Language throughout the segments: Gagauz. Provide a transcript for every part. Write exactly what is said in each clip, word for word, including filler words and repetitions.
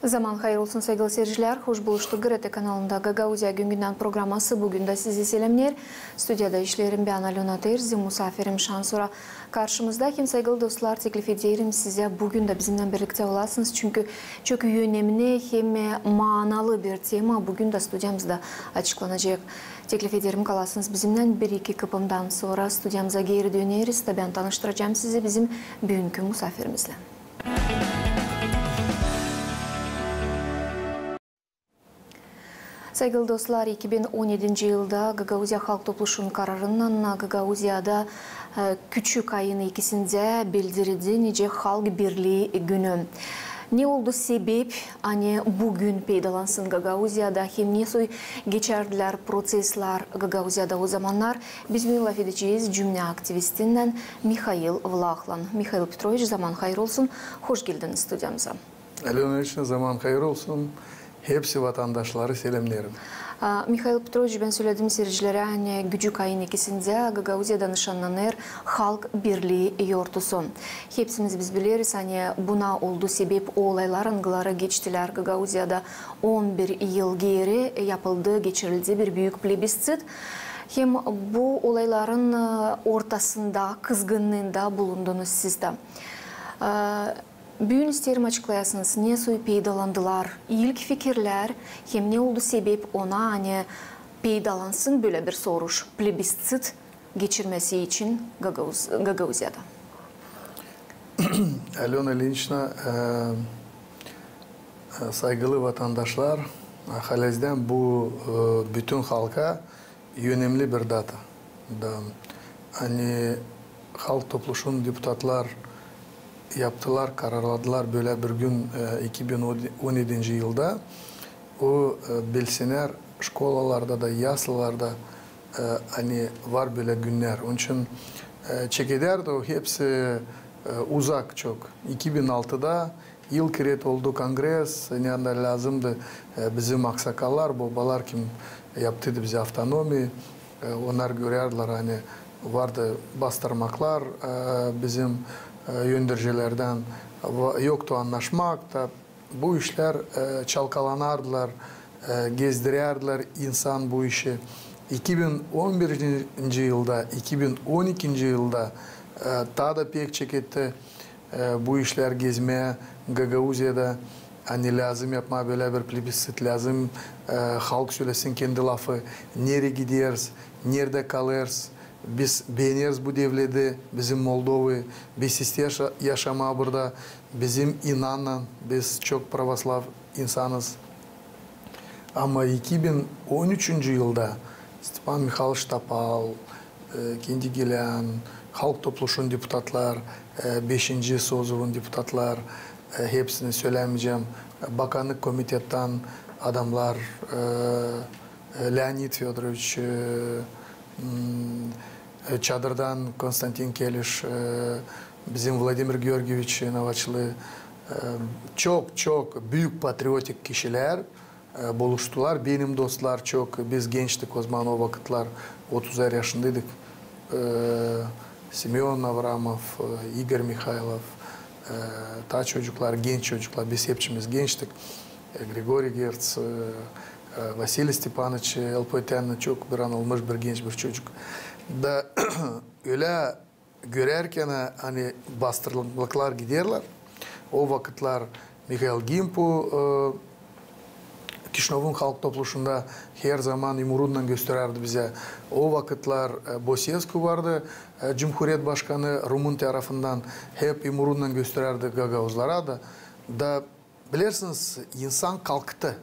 Zaman hayır olsun, saygılı seyircilär. Hoş buluştuk GRT kanalında. "Gagauziya gün-gündän" programası büün dä sizi selämneer. Studiyada işleerim bän, Alöna Terzi, musafirim şansora karşımızda. Hem, saygılı dostlar, teklif ederim sizä büün dä bizimnän birliktä olasınız, çünkü çok önemli hem manalı bir tema büün dä studiyamızda açıklanacek. Teklif ederim, kalasınız bizimnän. Bir-iki kıpımdan sora studiyamıza geeri döneriz da bän tanıştıracam sizi bizim büünkü musafirimizlän. Saygılı dostlar, iki bin on edinci yılda Gagauziya Halk Topluşunun kararınnan Gagauziyada, e, küçük ayın ikisindä bildirildi nicä Halk Birlii günü. Ne oldu sebep, ani büün peydalansın Gagauziyada, hem ne soy geçärdilär proţeslär Gagauziyada o zamannar? Biz büün lafedecez cümne aktivistinnän Mihail Vlahlan. Mihail Petroviç, zaman hayır olsun, hoş geldiniz studiyamıza. Alöna İliçna, zaman hayır olsun. Hepsi vatandaşları selämneerim. A, Mihail Petroviç, bän söledim seyircilerä, ani küçük ayın ikisindä Gagauziyada nışannanêr Halk Birlii yortusu. Hepsimiz biz bileriz, ani buna oldu sebep o olaylar, angıları geçtilär Gagauziyada on bir yıl geeri, yapıldı, geçirildi bir büük plebisţit. Hem bu olayların, e, ortasında, kızgınnıında bulundunuz siz dä. E, Büün isteerim açıklayasınız, ne soy peydalandılar ilk fikirlär, hem ne oldu sebep ona, ani peydalansın bölä bir soruş, plebisţit geçirmesi için Gagauz-, Gagauziyada. Alöna İliçna, e, e, saygılı vatandaşlar, e, halizdän bu, e, bütün halka önemli bir data. Da, ani Halk Topluşunun deputatlar yaptılar, kararladılar bölä bir gün, e, iki bin on edinci yılda. O, e, bilsinnär, şkolalarda da, yaslılarda, e, ani var bölä günnär. Onun için, e, çekeder dä o hepsi, e, uzak çok. İki bin altıda İlk kerä oldu kongres, ne anda lääzımdı, e, bizim aksakallar, bobalar, kim yaptıydı bizä avtonomiya, e, onnar görärdilär, ani vardı bastırmaklar, e, bizim, e, öndercilerdän, va-, yoktu annaşmak da, bu işlär, e, çalkalanardılar, e, gezdirärdilär insan bu işi. İki bin on birinci yılda, iki bin on ikinci yılda, e, taa da pek çeketti. E, bu işlär gezmää Gagauziyada, ani lääzım yapmaa bölä bir plebisţit, lääzım, e, halk sölesin kendi lafı, nereyi gideriz, neredä kalêrız, biz beeneriz bu devleti, bizim Moldovayı, biz isteeriz yaşa-, yaşamaa burada, bizim inannan, biz çok pravoslav insanız. Ama iki bin on üçüncü yılda Stepan Mihailç Topal, e, Kendi Gelän, Halk Topluşunun deputatlar, e, beşinci sozuvun deputatlar, e, hepsini sölämeyecäm, e, bakannık komitettän adamlar, e, e, Leonid Födoroviç, e, m, e, Çadırdan Konstantin Keliş, e, bizim Vladimir Georgieviç Navaçlı, e, çok, çok büük patriotik kişilär, e, buluştular. Benim dostlar çok, biz gençtik o zaman, o vakıtlar otuzar yaşındaydık. E, Semön Avramov, e, İgor Mihailov, e, taa çocuklar, genç çocuklar, biz hepsimiz gençtik. E, Grigoriy Gerts, e, e, Vasiliy Stepanıç, e, L P T-nın çok bir anılmış bir genç bir çocuk. Da ölä görärkän, ani bastırmaklar giderlär. O vakıtlar Mihail Gimpu, e, Kişinövun Halk Topluşunda her zaman yumruunnan gösterärdi bizä. O vakıtlar, e, Bosesku vardı, e, cumhuriyet başkanı, rumun tarafından hep yumruunnan gösterärdi gagauzlara da. Da, bilersiniz, insan kalktı.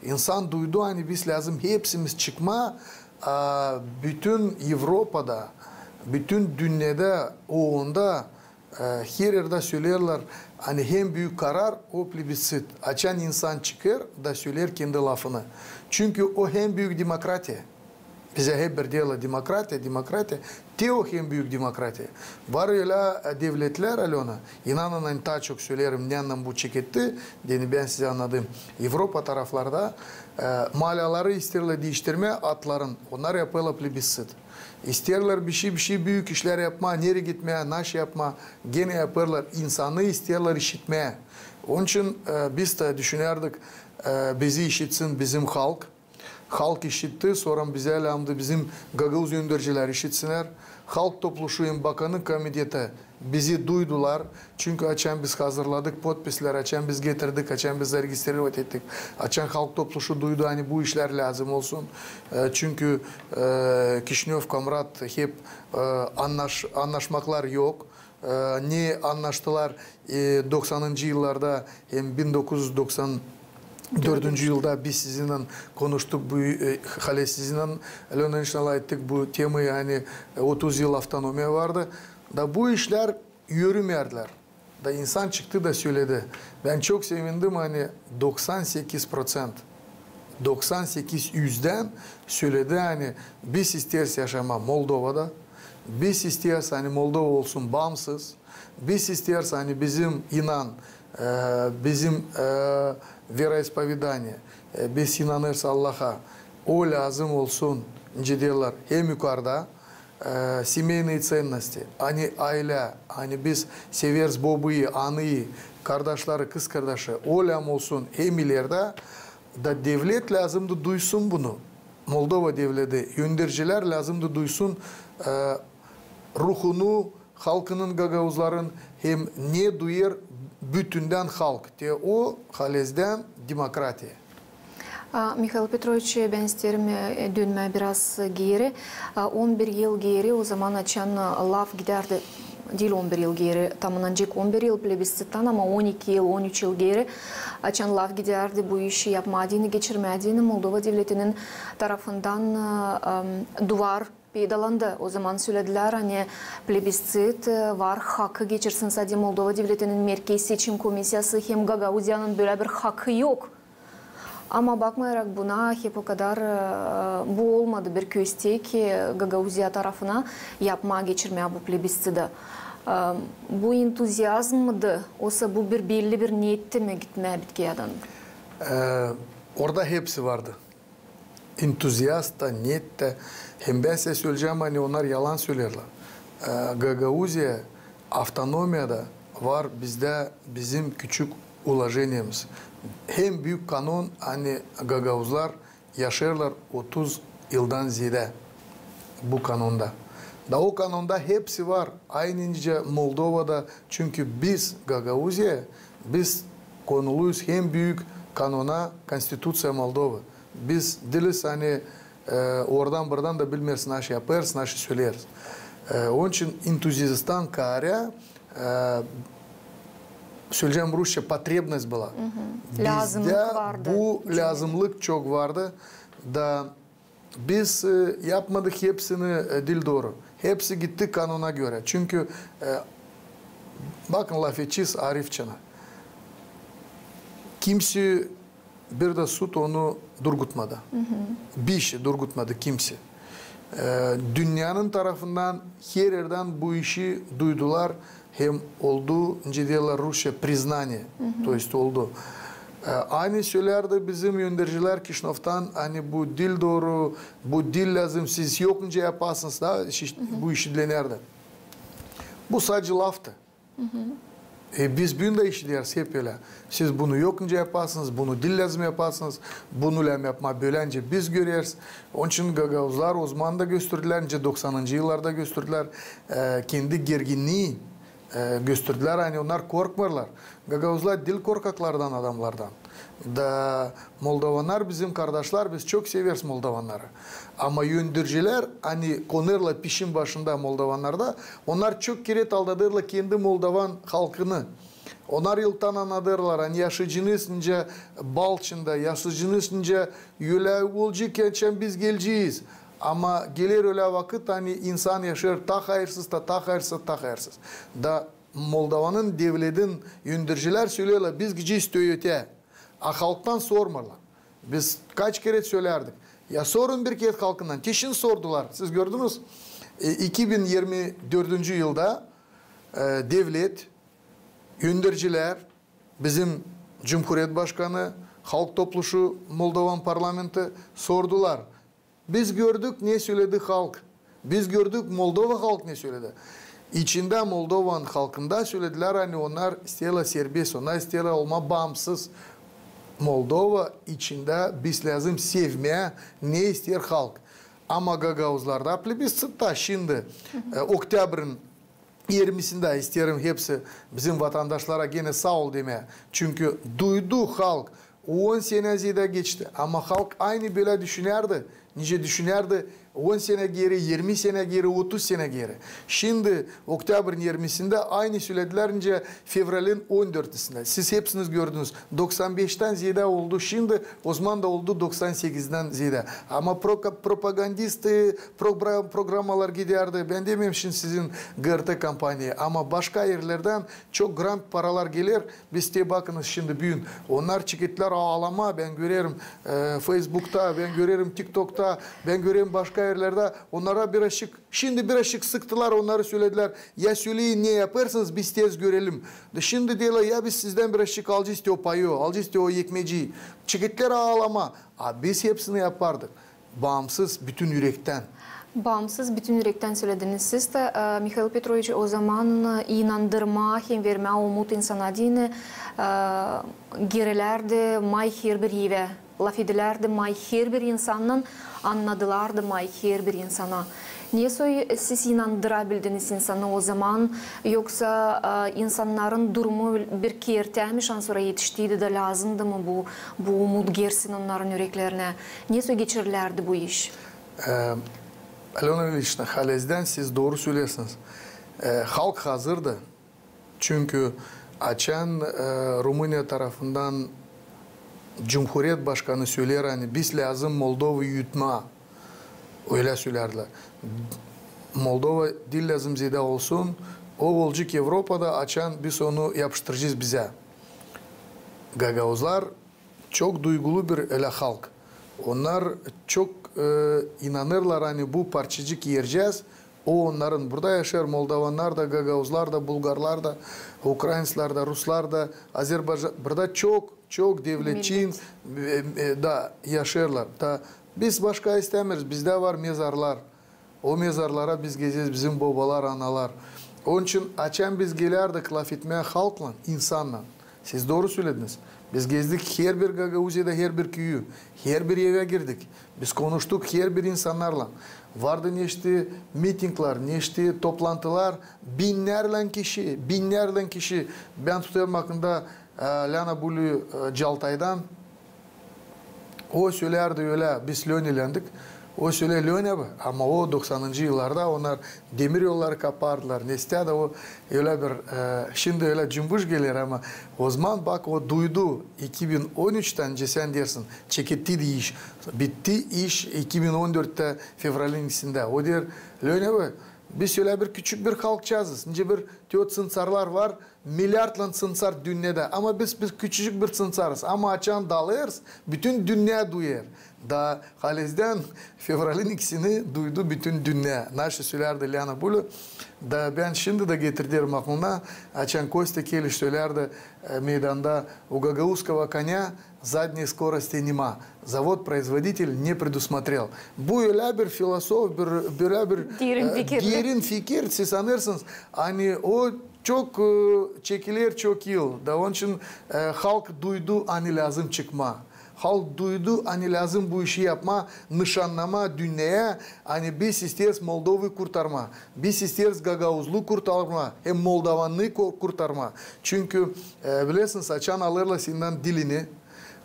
İnsan duydu, ani biz lääzım hepsimiz çıkmaa, a, bütün Evropada, bütün dünnedä, O U N-da, e, her erdä söleerlär, ani hem büük karar o plebisţit. Açan insan çıkêr da söleer kendi lafını. Çünkü o hem büük demokratiya. Bizä hep bir deerlär demokratiya, demokratiya. Te o hem büük demokratiya. Var ölä, e, devletlär, Alöna, inanın, ani taa çok söleerim, neredän bu çeketti, deyni bän sizä annadım. Evropa taraflarda, e, malyaları isteerlär diiştirmää adların, onnar yapêrlar plebisţit. İsteerlär bişey, bişey büük işlär yapmaa, nereyi gitmää, naşey yapmaa, genä yapêrlar, insanı isteerlär işitmää. Onun için, e, biz dä düşünärdik, e, bizi işitsin bizim halk. Halk işitti, sora bizä lääzımdı bizim gagauz öndercilär işitsinnär. Halk Topluşu hem Bakanlık Komiteti bizi duydular. Çünkü açan biz hazırladık potpislär, açan biz getirdik, açan biz zaregistrirovati ettik, açan Halk Topluşu duydu, ani bu işlär lääzım olsun. E, çünkü, e, Kişinöv, Komrat hep, e, annaş-, annaşmaklar yok. E, ne annaştılar, e, doksanıncı yıllarda hem bin dokuz üz doksan dördüncü yılda biz sizinnän konuştuk, bu, e, hali sizinnän, Alöna İlinoviç, alay ettik bu temayı, ani, e, otuz yıl avtonomiya vardı. Da bu işlär yürümeerlär. Da insan çıktı da söledi. Bän çok sevindim, ani doksan sekiz proţent, doksan sekiz üzdän söledi, ani biz isteeriz yaşamaa Moldovada, biz isteeriz, ani Moldova olsun baamsız, biz isteeriz, ani bizim inan, e, bizim, e, вероисповедание, e, biz inanêrız Allaha, o lääzım olsun, nicä deerlär, hem yukarda, e, семейные ценности, ani aylä, ani biz severiz bobuyı, anıyı, kardaşları, kızkardaşı, o lääzım olsun hem ilerdä, da devlet lääzımdı duysun bunu. Moldova devleti, öndercilär lääzımdı duysun, e, ruhunu halkının, gagauzların, hem ne duyêr bütündän halk, te o halizdän demokratiya. A, Mihail Petroviç, bän isteerim, e, dönmää biraz geeri. A, on bir yıl geeri, o zaman açan, a, laf gidärdi, diil on bir yıl geeri, tamannanacek on bir yıl plebisţittan, ama on iki yıl, on üç yıl geeri, açan laf gidärdi bu işi yapmaa deyni, geçirmää deyni, Moldova devletinin tarafından, a, am, duvar peydalandı. O zaman söledilär, ani plebisţit, e, var hakı geçirsin sade Moldova devletinin Merkez Seçim Komissiyası hem Gagauziyanın bölä bir hakı yok. Ama bakmayarak buna, hep o kadar, e, bu olmadı bir köstek, e, Gagauziya tarafına yapmaa, geçirmää bu plebisţitı. E, bu entuziazmdı, osa bu bir belli bir niyetti mi gitmää Bitkeyadan? E, orada hepsi vardı. Entuziast da, niyet tä. Hem bän sizä söleyecäm, ani onnar yalan söleerlär. E, Gagauziya, avtonomiyada var bizdä bizim küçük ulojeniyemiz. Hem büük kanon, ani gagauzlar yaşêêrlar otuz yıldan zeedä bu kanonda. Da o kanonda hepsi var. Aynı nicä Moldovada, çünkü biz, Gagauziya, biz konuluyuz hem büük kanona, Konstituţiya Moldovı. Biz diiliz, ani, e, oradan-buradan da bilmeeriz, naşey yapêrız, naşey söleeriz. E, onun için entuziasttan kaarä, e, söleyecäm rusça, потребность была. Bizdä bu lääzımlık çok vardı. Da biz, e, yapmadık hepsini, e, diil dooru. Hepsi gitti kanona görä. Çünkü, e, bakın, lafedecez arifçana. Kimsey bir dä sud onu durgutmadı. Bişey durgutmadı kimsey. E, dünnenin tarafından her erdän bu işi duydular, hem oldu, nicä deerlär rusça, признание, то есть oldu. E, ani sölärdi bizim öndercilär Kişinövdan, ani bu diil dooru, bu diil lääzım, siz yok nicä yapasınız da, şi-, bu işi dilenärdi. Bu sadecä laftı. E, biz büün dä işideriz hep ölä. Siz bunu yok nicä yapasınız, bunu diil lääzım yapasınız, bunu lääzım yapmaa bölä nicä biz göreriz. Onun için gagauzlar o zaman da gösterdilär, nicä doksanıncı yıllarda gösterdilär, e, kendi gerginniini, e, gösterdilär, ani onnar korkmêêrlar. Gagauzlar diil korkaklardan adamlardan. Da moldovannar bizim kardaşlar, biz çok severiz moldovannarı. Ama öndercilär, ani konêrlar pişin başında moldovannarda, onnar çok kerä aldadêrlar kendi moldovan halkını. Onnar ilktän annadêrlar, ani yaşayacınız nicä Balçında, yaşayacınız nicä ölä olacek, açan biz gelecez. Ama geler ölä vakıt, ani insan yaşêêr taa hayırsız, taa, taa hayırsız, taa hayırsız. Da Moldovanın devletin öndercilär söleerlär, biz gidecez öteyä. A halktan sormêêrlar. Biz kaç kerä sölärdik. Ya sorun bir kerä halkından. Te şindi sordular. Siz gördünüz. E, iki bin yirmi dördüncü yılda, e, devlet, öndercilär, bizim Cumhuriyet Başkanı, Halk Topluşu, Moldovan parlamenti sordular. Biz gördük, ne söledi halk. Biz gördük, Moldova halk ne söledi. İçindä Moldovanın halkında sölediler, ani onnar isteerlär serbest, onnar isteerlär olmaa baamsız. Moldova içindä biz lääzım sevmää, ne isteer halk. Ama gagauzlarda plebistsitta şindi, e, oktâbrın irmisindä isteerim hepsi bizim vatandaşlara genä saa ol demää. Çünkü duydu halk, on senä zeedä geçti. Ama halk aynı bölä düşünärdi, nicä düşünärdi on senä geeri, irmi senä geeri, otuz senä geeri. Şindi oktâbrın irmisindä aynı söledilär, nicä fevralin on dördündä. Siz hepsiniz gördünüz, doksan beştän zeedä oldu şindi, ozaman da oldu doksan sekizdän zeedä. Ama pro-, propagandistii, pro-, programmalar gidärdi. Bän demeerim şindi sizin G R T kompaniya, ama başka erlerdän çok grant paralar geler. Biz te bakınız şindi büün. Onnar çekettilär aalamaa, bän görerim, e, Feysbukta, bän görerim TikTokta, bän görerim başka erlerdä. Onnara birazcık, şindi birazcık sıktılar, onnara söledilär: ya söleyin, ne yapêrsınız, biz tez görelim. Da şindi deerlär: ya biz sizdän birazcık alacez te o payı, alacez te o ekmeciyi. Çekettilär aalamaa. A biz hepsini yapardık. Baamsız, bütün ürektän. Baamsız, bütün ürektän sölediniz siz dä, e, Mihail Petroviç, ozaman, e, inandırmaa hem vermää umut insana deyni, e, gerelerdi may herbir evä, lafedilärdi may herbir insannan, annadılardı may herbir insana. Nesoy siz inandıra bildiniz insanı ozaman, yoksa, e, insannarın durumu bir kertää mi, şansora etiştiydi da lääzımdı mı bu, bu umut gelsin onnarın üreklerinä? Nesoy geçirilärdi bu iş? E, Alöna İliçna, halizdän siz dooru söleersiniz. E, halk hazırdı. Çünkü açan, e, Rumıniya tarafından cumhuriyet başkanı söleer, ani biz lääzım Moldovayı yutmaa. Ölä söleerdilär. Moldova diil lääzım zeedä olsun, o olacek Evropada, açan biz onu yapıştıracez bizä. Gagauzlar çok duygulu bir ölä halk. Onnar çok, e, inanêrlar, ani bu parçacık ercez, o onnarın. Burada yaşêêr moldovannar da, gagauzlar da, bulgarlar da, ukrainslar da, ruslar da, Azerbaycan, burada çok, çok devletçi, e, e, da yaşêêrlar. Da biz başka istämeeriz, bizdä var mezarlar. O mezarlara biz gezeriz, bizim bobalar, analar. Onun için, açan biz gelärdik lafetmää halklan, insannan, siz dooru sölediniz. Biz gezdik herbir Gagauziyada, herbir küüyü, herbir evä girdik. Biz konuştuk herbir insannarlan. Vardı neşti mitinglar, neşti toplantılar, binnärlän kişi, binnärlän kişi. Bän tutêrım aklımda, e, Lena Bulü, e, Caltaydan. O sölärdi ölä, biz Löneländik. O sölär: Löne abi, ama o doksanıncı yıllarda onnar demir yolları kapardılar. Neştä da o ölä bir, e, şindi ölä cımbış geler, ama ozaman, bak, o duydu iki bin on üçtän, nicä sän deersin, çeketti iş. Bitti iş iki bin on dördtä fevralin ikisindä. O deer: Löne abi, biz ölä bir küçük bir halkçaazız. Nicä bir te o ţınţarlar var, milyardlan ţınţar dünnedä. Ama biz, biz küçücük bir ţınţarız. Ama açan dalêrız, bütün dünnä duyêr. Da halizdän fevralin ikisini duydu bütün dünnä. Naşı sölärdi Lena Bulü. Da bän şindi dä getirderim aklına, açan Kostya Keliş sölärdi, e, meydanda: у гагаузского коня задней скорости нема, завод-производитель не предусмотрел. Bu ölä bir filosof, bir, bölä bir, e, derin fikir, siz anêrsınız. Ani o çok, e, çekiler çok yıl. Da onun için, e, halk duydu, ani lääzım çıkmaa. Halk duydu, ani lääzım bu işi yapmaa, nışannamaa dünneyä, ani biz isteeriz Moldovayı kurtarmaa, biz isteeriz gagauzluyu kurtarmaa hem moldovannıı ko-, kurtarmaa. Çünkü, e, bilersiniz, açan alêrlar sendän dilini,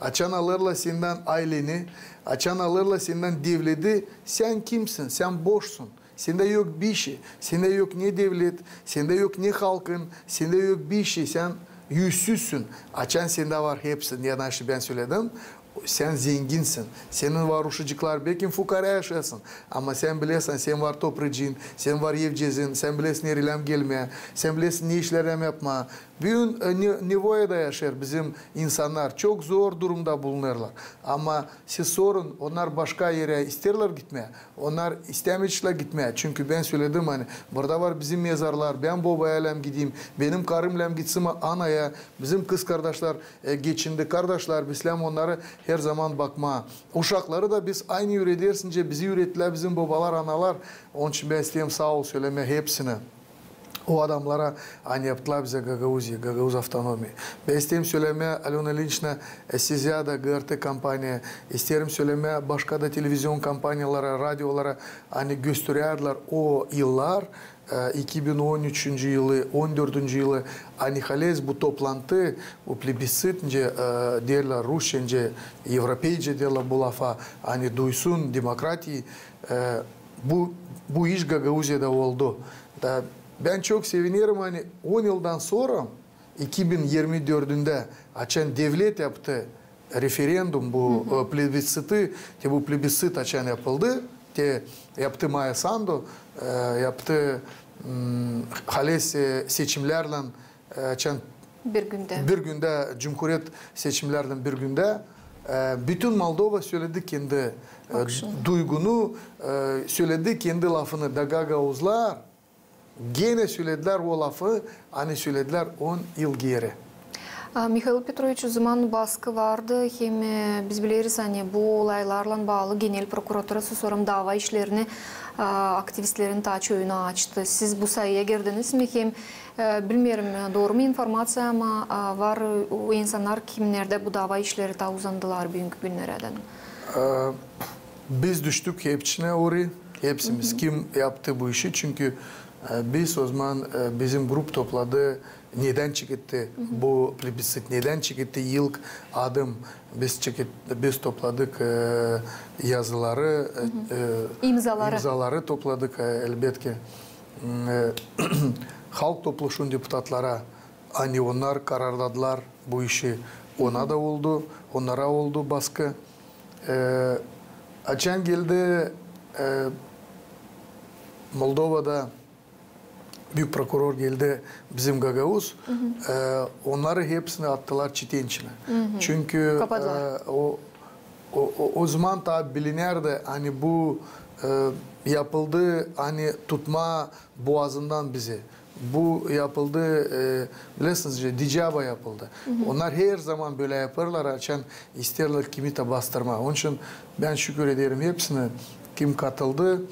açan alêrlar sendän ayleni, açan alêrlar sendän devleti, sän kimsin? Sän boşsun. Sendä yok bişey, sendä yok ne devlet, sendä yok ne halkın, sendä yok bişey, sän üüsüzsün. Açan sendä var hepsi, ne naşı bän söledim, sän zenginsin. Senin var uşacıklar, bekim fukarä yaşêêrsın, ama sän bilersin, sän var topracıın, sän var evcezin, sän bilersin nereylän gelmää, sän bilersin ne işlär yapmaa. Büün, e, Ne-, Nevoyada yaşêêr bizim insannar, çok zor durumda bulunêrlar. Ama siz sorun, onnar başka erä isteerlär gitmää? Onnar istämeecekler gitmää, çünkü bän söledim, ani burada var bizim mezarlar, bän bobaya lääzım gideyim, benim karım lääzım gitsin anaya, bizim kızkardaşlar, e, geçindi, kardaşlar, biz lääzım onnarı herzaman bakmaa. Uşakları da biz aynı üüreder, nicä bizi üürettilär bizim bobalar, analar. Onun için bän isteerim saa ol sölemää hepsinä. o adamnara, ani yaptılar bizä Gagauziya, Gagauz avtonomiya. Bän isteerim sölemää, Alöna İlyiçna, e, sizä dä, GRT kompaniya, isteerim sölemää başka da televizion kompaniyalara, radiolara, ani gösterärdilär o yıllar, e, iki bin on üçüncü yılı, on dördüncü yılı, ani halizdän bu toplantı, bu plebissit, nicä, e, deerlär rusça, nicä evropeycä deerlär bu lafa, ani duysun demokratiya, e, bu, bu iş Gagauziyada oldu. Da bän çok sevinerim, ani on yıldan sora, iki bin irmi dördündä, açan devlet yaptı referendum, bu, e, plebisiti, te bu plebissit açan yapıldı, te yaptı Maia Sandu, e, yaptı, m, halizdän seçimnärlän, e, açan bir gündä, bir gündä, cumhuriyet seçimnärlän bir gündä, e, bütün Moldova söledi kendi, e, duygunu, e, söledi kendi lafını, da gagauzlar genä söledilär o lafı, ani söledilär on yıl geeri. A, Mihail Petroviç, o zaman baskı vardı, hem, e, biz bileriz, ani bu olaylarlan baalı Genel prokuraturası sora dava işlerini, a, aktivistlerin taa çoyuna açtı. Siz bu sayıya girdiniz mi? Hem, e, bilmeerim, e, dooru mu informaţiya, ama, a, var, e, o insannar, kimnerdä bu dava işleri taa uzandılar büünkü günnerädän. E, biz düştük hepsinä orayı, hepsimiz, kim yaptı bu işi. Çünkü, e, biz o zaman, e, bizim grup topladı, nedän çeketti bu plebissit, nedän çeketti ilk adım. Biz çeket-, biz topladık, e, yazıları, e, e, imzaları topladık, e, elbetki. M, e, Halk Topluşun deputatlara, ani onnar kararladılar bu işi, ona da oldu, onnara oldu baskı. E, açan geldi, e, Moldovada büük prokuror, geldi bizim gagauz, e, onnarı hepsini attılar çetin içinä. Çünkü, e, o, o, o, o zaman taa bilinerdi, ani bu, e, yapıldı, ani tutmaa boğazından bizi. Bu yapıldı, e, bilersiniz, dicaba yapıldı. Onnar her zaman bölä yapêrlar, açan isteerlär kimi tä bastırmaa. Onun için bän şükür ederim hepsinä, kim katıldı.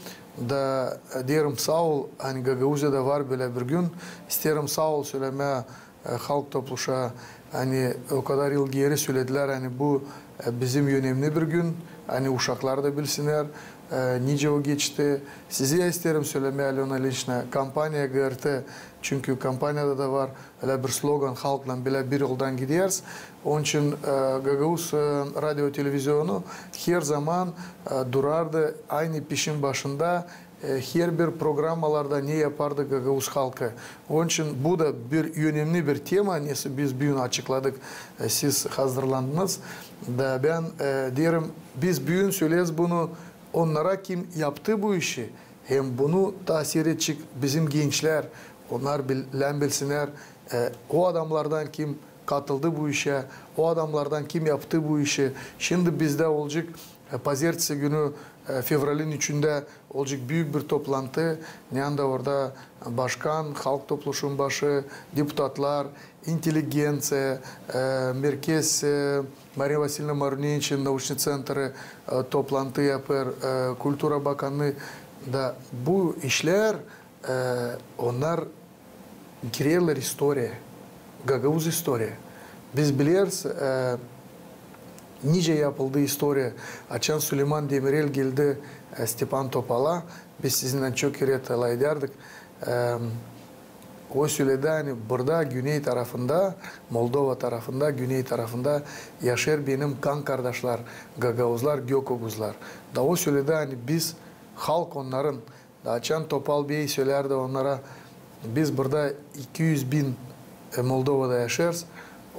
Da, e, deerim saa ol, ani Gagauziyada var bölä bir gün. İsteerim saa ol sölemää, e, Halk Topluşa, ani o kadar yıl geeri söledilär, ani bu, e, bizim önemni bir gün, ani uşaklar da bilsinnär, e, nicä o geçti. Sizä isteerim sölemää, Alöna İlyiçna, kompaniya GRT, çünkü kompaniyada da var ölä bir slogan, halklan bilä bir yoldan gideriz. Onun için, e, Gagauz, e, radio televizionu her zaman, e, durardı aynı peşin başında, e, herbir programmalarda ne yapardı gagauz halkı. Onun için bu da bir önemni bir tema, nesoy biz büün açıkladık, e, siz hazırlandınız. Da bän, e, deerim, biz büün söleriz bunu onnara, kim yaptı bu işi. Hem bunu taa seyredecek bizim gençlär, onnar bil-, lääzım bilsinnär, e, o adamnardan, kim katıldı bu işä, o adamnardan, kim yaptı bu işi. Şindi bizdä olacek, e, pazertesi günü, e, fevralin üçündä olacek büük bir toplantı, neredä orada başkan, Halk Topluşun başı, deputatlar, intelligenţiya, e, merkez, e, Mariya Vasilievna Maruneviçin nauçnıy ţentri, e, toplantı yapêr, e, kultura bakanı da bu işlär, e, onnar girerlär istoriyaya, gagauz istoriyaya. Biz bileriz, e, nicä yapıldı istoriya. Açan Suleyman Demirel geldi, e, Stepan Topala, biz sizinnän çok kerä lafedärdik. E, o söledi, ani burada, güney tarafında, Moldova tarafında, güney tarafında yaşêêr benim kan kardaşlar, gagauzlar, gökoguzlar. Da o söledi, ani biz halk onnarın Da açan Topal bey sölärdi onnara, biz burada iki üz bin, e, Moldovada yaşêêrız.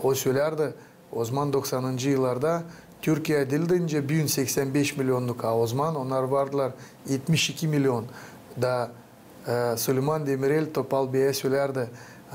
O sölärdi, ozaman doksanıncı yıllarda Türkiya diildi nicä büün seksän beş milyonnuk, a ozaman onnar vardılar etmiş iki milyon. Da, e, Suleyman Demirel Topal beyä sölärdi: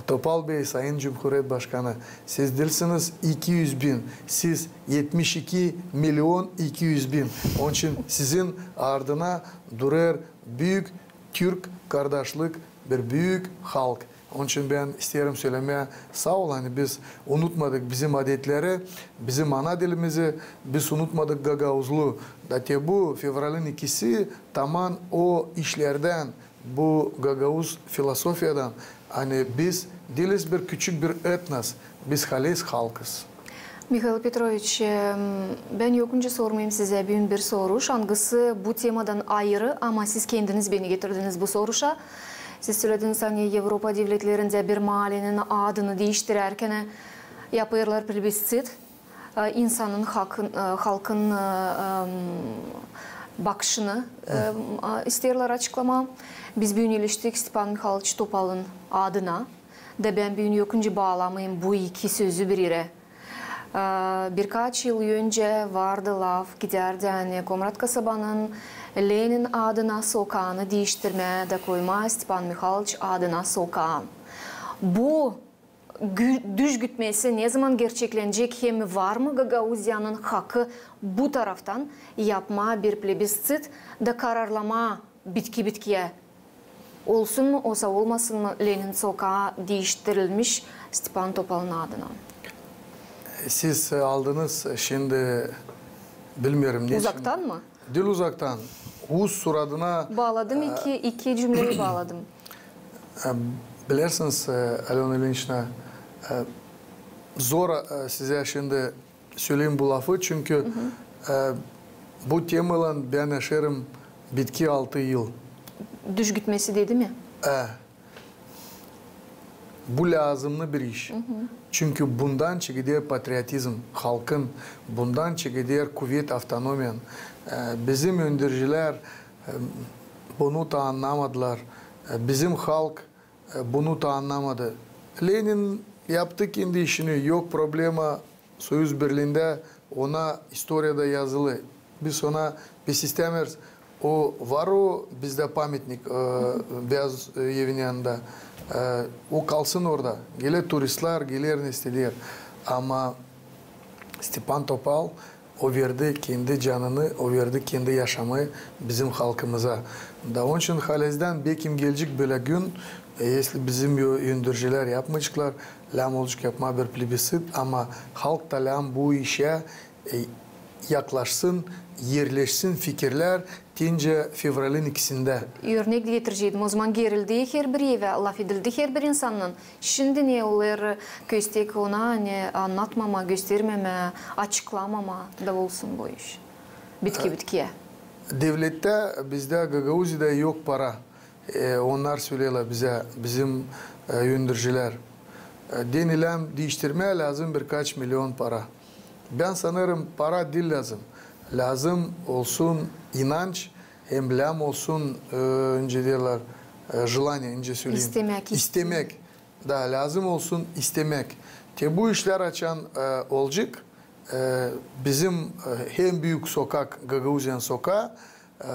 Topal bey, Sayın Cumhuriyet Başkanı, siz diilsiniz iki üz bin, siz etmiş iki milyon iki üz bin. Onun için sizin ardına durêr büük türk kardaşlık, bir büük halk. Onun için bän isteerim sölemää, saa ol, ani biz unutmadık bizim adetleri, bizim ana dilimizi, biz unutmadık gagauzluu. Da te bu fevralin ikisi taman o işlerdän, bu gagauz filosofiyadan, Ani biz diiliz bir küçük bir etnos, biz haliz halkız. Mihail Petroviç, em, bän yokunca sormayım sizä büün bir soruş, angısı bu temadan ayırı, ama siz kendiniz beni getirdiniz bu soruşa. Siz sölediniz, ani Evropa devletlerindä bir maalenin adını diiştirärkän yapêrlar plebissit, e, insanın hakkın, e, halkın, e, em, bakışını, em, a, isteerlär açıklamaa. Biz büün ileştik Stepan Mihayloviç Topalın adına. Da bän büün yokunca baalamayım bu iki sözü bir erä. E, birkaç yıl öncä vardı laf, gidärdi, ani Komrat kasabanın Lenin adına sokaanı diiştirmää da koymaa Stepan Mihayloviç adına sokaa. Bu gü-, düş gütmesi ne zaman gerçeklenecek hem var mı Gagauziyanın hakkı bu taraftan yapmaa bir plebissit da kararlamaa bitki-bitkiyä, olsun mu, osa olmasın mı Lenin sokaa diiştirilmiş Stepan Topalın adına? Siz, e, aldınız, e, şindi, bilmeerim neçin. Uzaktan mı? Diil uzaktan. Uz suradına. Baaladım, e, iki, iki cümneyi baaladım. E, bilersiniz, e, Alöna İliniçna, e, zor, e, sizä şindi söleyim bu lafı, çünkü, e, bu temaylan bän yaşêêrım bitki altı yıl. Düş gütmesi dedi mi? E, bu lääzımnı bir iş. Çünkü bundan çekeer patriotizm halkın, bundan çekeer kuvet avtonomiyanın. E, bizim öndercilär, e, bunu taa annamadılar. E, bizim halk, e, bunu taa annamadı. Lenin yaptı kendi işini, yok problema, Soyuz Birliindä ona istoriyada yazılı. Biz ona pes istämeeriz. O var o bizdä pametnik, e, Beyaz, e, Evin yanında. E, o kalsın orada. Geler turistlär, geler ne isteerlär. Ama Stepan Topal, o verdi kendi canını, o verdi kendi yaşamı bizim halkımıza. Da onun için halizdän bekim gelecek bölä gün, e, esli bizim ö-, öndercilär yapmayaceklar, lääm olacek yapmaa bir plebissit, ama halk da lääm bu işä, e, yaklaşsın, erleşsin fikirlär, teyni fevralin ikisindä. Örnek getireceydim. O zaman gerildi herbir evä, laf edildi herbir insannan. Şindi ne olêr köstek ona, ani annatmamaa, göstermemää, açıklamamaa da olsun bu iş. Bitki-bitkiyä. Devlettä bizdä Gagauziyada yok para. E, onnar söleerlär bizä, bizim, e, öndercilär. E, deyni lääm diiştirmää lääzım birkaç million para. Bän sanêrım, para diil lääzım. Lääzım olsun inanç, hem lääm olsun, e, nicä deerlär, e, желание, nicä söleyim. İstemäk. İstemäk. Da, lääzım olsun istemäk. Te bu işlär açan, e, olacek, e, bizim, e, en büük sokak, Gagauziyanın sokaa, e,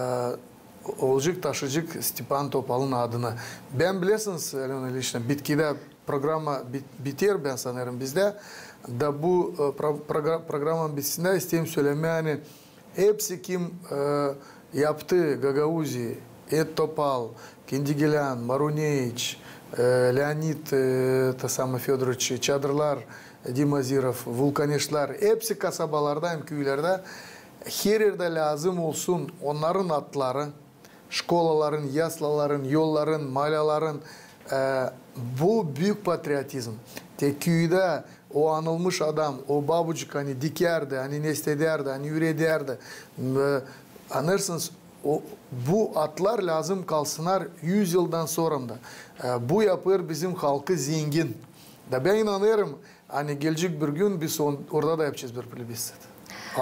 olacek, taşıyacek Stepan Topalın adını. Bän, bilersiniz, Alöna İliniçna, bitkidä programa bit-, biter, bän sanêrım, bizdä. Da bu, e, pro-, progra-, programanın bitkisindä isteerim sölemää, ani hepsi kim, e, yaptı Gagauziya, Ed Topal, Kendigilän, Maruneviç, e, Leonid, e, ta samı Födoroviç, Çadırlar, Dima Zirov, Vulkaneşlär, hepsi kasabalarda hem küülerdä, her erdä lääzım olsun onnarın adları, şkolaların, yaslaların, yolların, maalaların, e, bu büük patriotizm. Te küüdä o anılmış adam, o babucik, ani dikärdi, ani nestedärdi, ani üüredärdi. E, annêêrsınız, o, bu adlar lääzım kalsınnar üz yıldan sora da. E, bu yapêr bizim halkı zengin. Da bän inanêrım, ani gelecek bir gün biz on-, orada da yapacez bir plebissit.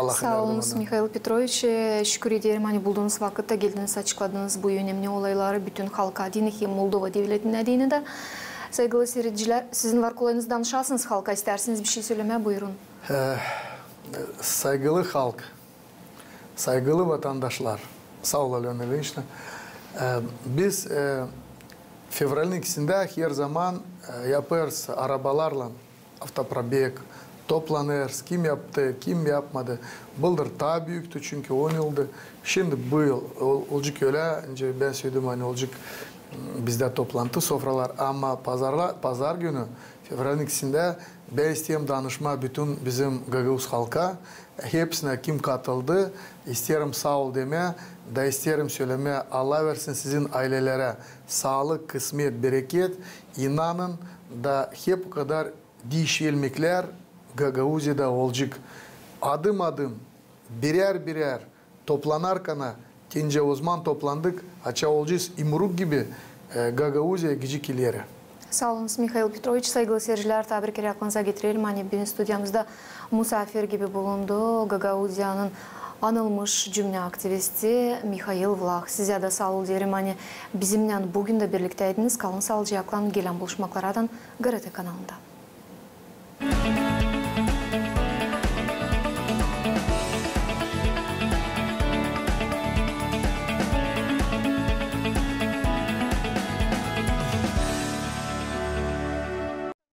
Saa olunuz, Mihail Petroviç. E, şükür ederim, ani buldunuz vakıt da geldiniz, açıkladınız bu önemli olayları bütün halka deyni hem Moldova devletinin deyni dä. Saygılı siiredicilär, sizin var kolayınız danışasınız halka, istärsiniz bir şey sölemää, buyurun. E, saygılı halk, saygılı vatandaşlar, saa ol, Alöna İliniçna. E, biz, e, fevralin ikisindä her zaman, e, yapêrız arabalarlan avtoprobeg, toplanêrız, kim yaptı, kim yapmadı. Bıldır taa büüktü, çünkü on yıldı. Şindi bu yıl ol-, olacek ölä, nicä bän söledim, ani olacek, m, bizdä toplantı, sofralar, ama pazarla-, pazar günü, fevralin ikisindä Bän isteerim danışmaa bütün bizim gagauz halka, hepsinä, kim katıldı, isteerim saa ol demää, da isteerim sölemää: Allah versin sizin aylelerä saalık, kısmet, bereket. İnanın, da hep o kadar diişilmeklär Gagauziyada olacek. Adım-adım, birär-birär toplanarkana, nicä ozaman toplandık, açan olacez imruk gibi, e, Gagauziya gidecek ileri. Saa olunuz, Mihail Petroviç. Saygılı siircilär, taa bir kerä aklınıza getirelim, ani büün studiyamızda musaafir gibi bulundu Gagauziyanın anılmış cümnä aktivisti Mihail Vlah. Sizä dä saa ol deerim, ani bizimnän büün dä birliktäydiniz. Kalın saalıcaklan, gelän buluşmaklardan GRT kanalında.